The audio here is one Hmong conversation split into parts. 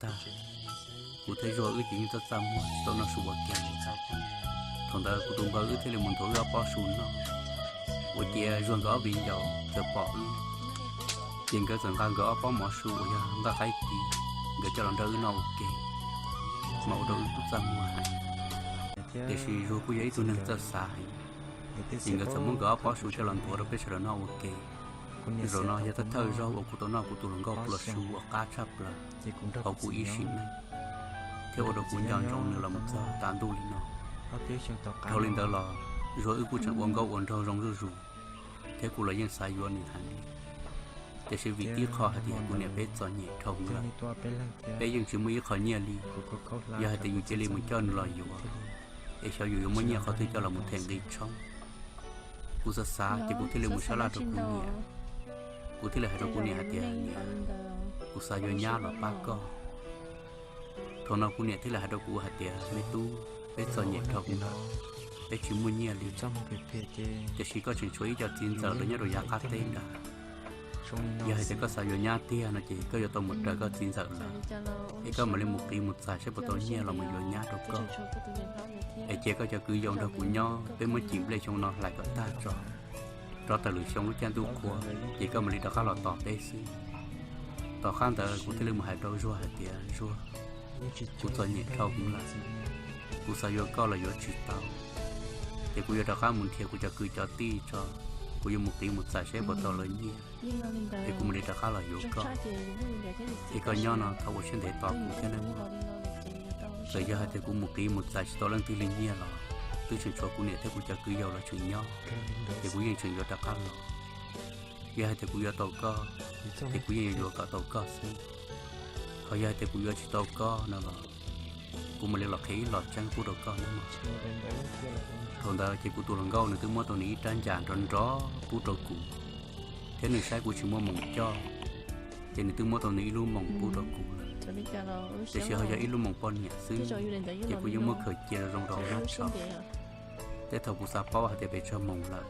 tag, kuv thiab Zuag wb ces yeej txaj txaj muag tsis tau noj su ua ke. Thaum ntawd kuv tus npawg wb thiaj li mus nthuav wb ob pob su noj. Ua ciav Zuag nkawd ob viv ncaus txawm pom wb, ces nkawd txawm nqa nkawd ob pob mov su uas yog nqaij qaib kis, nkawd coj los nrog wb noj ua ke, mas ua rau wb kuj txaj muag heev. Tiam sis Zuag kuj yog ib tug neeg txawj xav heev, ces nkawd txawm muab nkawd ob pob su coj los nthuav rau peb sawv daws noj ua ke. Zaum no yog thawj thawj zaug uas kuv tau noj kuv tus hluas nkauj plua su uas qab tshaj plaws hauv kuv ib sim neej, thiab ua rau kuv nco ntsoov nws los mus txog tav ntuj li no. Dhau li ntawd los, Zuag wb kuj tseem ua nkauj ua nraug zoo zuj zus, thiab kuv los yeej xav yuav nws heev li. Tiam sis vim tib qho hais tias kuv niam peb txom nyem dhau lawm, peb yeej tsis muaj ib qho nyiaj li. Yog hais tias yus cia li mus coj nws los yuav, es xyov yus yuav muaj nyiaj qhov twg coj los mus them nqi tshoob. Kuv xav xav ces kuv thiaj li mus sab laj rau kuv niam. Kuv thiaj li hais rau kuv niam hais tias, Niam, kuv xav yuav nyab los pab koj. Thaum no kuv niam thiaj li hais rau kuv hais tias, Me tub, peb txom nyem dhau lawm, peb tsis muaj nyiaj li. Tiam sis koj tseem tshuav ib co txiv ntxawm lawv nyob rau yav qab teb nrad. Yog hais tias koj xav yuav nyab tiag no ces koj yuav tau mus raws koj txiv ntxawm lawv, es koj mam li mus qiv mus txais saib puas tau nyiaj los mus yuav nyab rau koj. Es cia koj cov kwv yau nrog kuv nyob, peb muab cim nplej xyoo no hlais kom tag tso, rov tawm lwm xyoo lub caij ntuj qhua, ces koj mam li rov qab los tos peb xwb. Tom qab ntawd kuv thiaj li mus hais rau Zuag hais tias, Zuag, kuv txom nyem dhau lawm, kuv xav yuav koj los yuav tsis tau. Ces kuv yuav rov qab mus nrhiav kuv cov kwv cov tij tso, kuv yuav mus qiv mus txais saib puas tau lawv nyiaj, es kuv mam li rov qab los yuav koj. Es koj nyob no thov ua siab ntev tos kuv thiab nawb mog. Txawm yog hais tias kuv mus qiv mus txais tsis tau leej twg li nyiaj los twb tseem tshuav kuv niam thiab kuv cov kwv yau lawv tseem nyob, ces kuv yeej tseem yuav rov qab los. Yog hais tias kuv yuav tau koj, ces kuv yeej yuav yuav kom tau koj xwb. Ho yog hais tias kuv yuav tsis tau koj no los, kuv mam li los qhia ib los tseeb pub rau koj nawb mog. Thaum ntawd ces kuv tus hluas nkauj nws twb muab tau nws ib rab ncas nrov nrov pub rau kuv, thiab nws saib kuv tsis muaj moos coj, ces nws twb muab tau nws ib lub moos pub rau kuv lawm. Tiam sis ho yog ib lub moos poj niam xwb, ces kuv yeej muab khaws cia zoo rau hauv nab tshau. Tej thaum kuv xav paub hais tias pes tsawg moos lawm,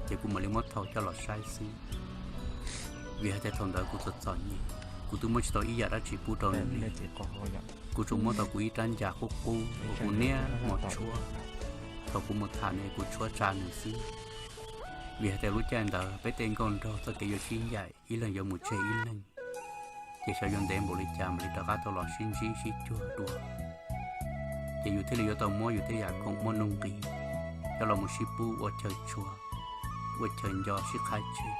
ces kuv mam li muab thau coj los saib xwb. Vim hais tias thaum ntawd kuv txom txom nyem, kuv twb muab tsis tau ib yam dab tsi pub rau nws li. Kuv tsuas muab tau kuv ib rab ncas qub qub uas kuv niaj hmo tshuab. Thaum kuv mus tham nws kuv tshuab tsa nws xwb. Vim hais tias lub caij ntawd peb tej nkauj nraug txoj kev yuav sib ncaim ib leeg yuav mus tseg ib leeg, ces xyov yuav ntev npaum li cas mam li rov qab tau los sib ntsib sib cuag dua. Ces yus thiaj li yuav tau muab yus tej yam khoom muaj nuj nqis coj los mus sib pub ua chaw tshua, ua chaw nco sib qhaib tseg.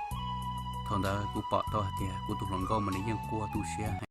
Thaum ntawd kuv pom tau hais tias kuv tus hluas nkauj mas nws yeej quaj tu siab heev.